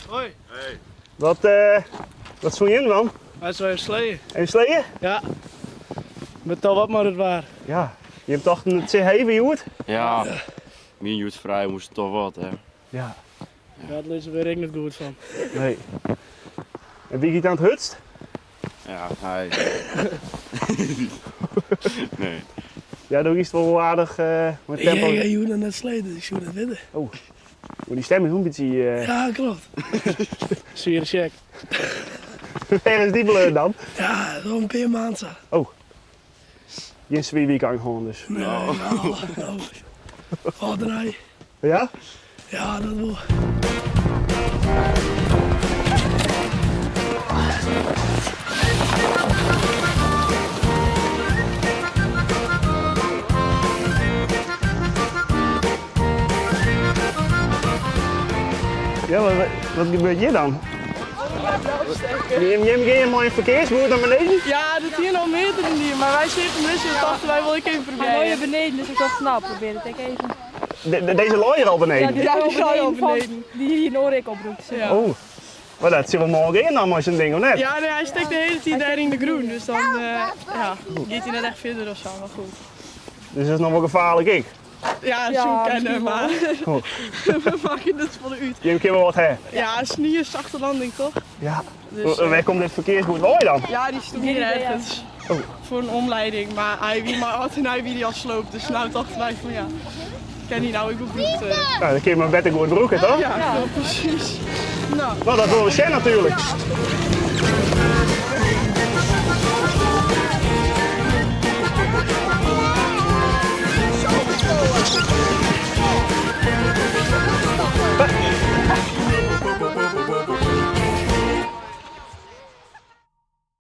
Hoi. Hey. Wat, uh, wat soe jim dan? Wy sille even sleeën. Even sleeën? Ja. Met al wat mar it waar. Ja. Jim tochten it sil heve hjoed? Ja. Myn hjoed frij moast toch wat, hè? Ja. Dat lizze we ek net goed fan. Nee. En wie giet oan it hurdst? Ja, hy. nee. Ja, do giest wol aardich uh, mei tempo. Ja, je hoeft net sleten, ik soe dat witte. Oh. Maar die stem is een beetje... Uh... Ja, klopt. Zwiere check. Wêr is dy bleaun dan? Ja, al in pear maand sa. Oh. Gjin swier wykein hân dus? Nee, no. no. Âlderij. Ja? Ja, dat wol. Ja, wat, wat gebeurt hier dan? Jim, jim gean mei in ferkearsboerd nei beneden? Ja, dat hier al meerdere die, maar wij zitten dus en dachten wij wil ik even proberen. Hij looit beneden, dus ik dacht nou, probeer het ik even. De, deze looier al beneden? Ja, die, Ja, die looier al al beneden. Die hier Norik oproept. Ja. Oh, maar dat zit wel morgen in dan met zo'n ding, of net? Ja, nee, hij steekt de hele tijd daar in de groen, dus dan uh, ja, gaat hij net echt verder of zo, maar goed. Dus dat is nog wel gevaarlijk, ik? Ja, Ja, zo kennen, misschien maar Oh. we maken het voor uit. Je kunt wel wat hè? Ja, het is niet een zachte landing, toch? Ja. Dus, Waar komt dit verkeersboerd mooi dan? Ja, die stond hier ergens. Oh. Voor een omleiding, maar hij wie maar had en hij wie die al sloopt. Dus nou dachten wij van ja, ken die nou ik bebroekt. Uh. Nou, dan kun je maar beter goed broeken, toch? Ja, ja. precies. Nou. Nou, dat willen we zien natuurlijk. Ja.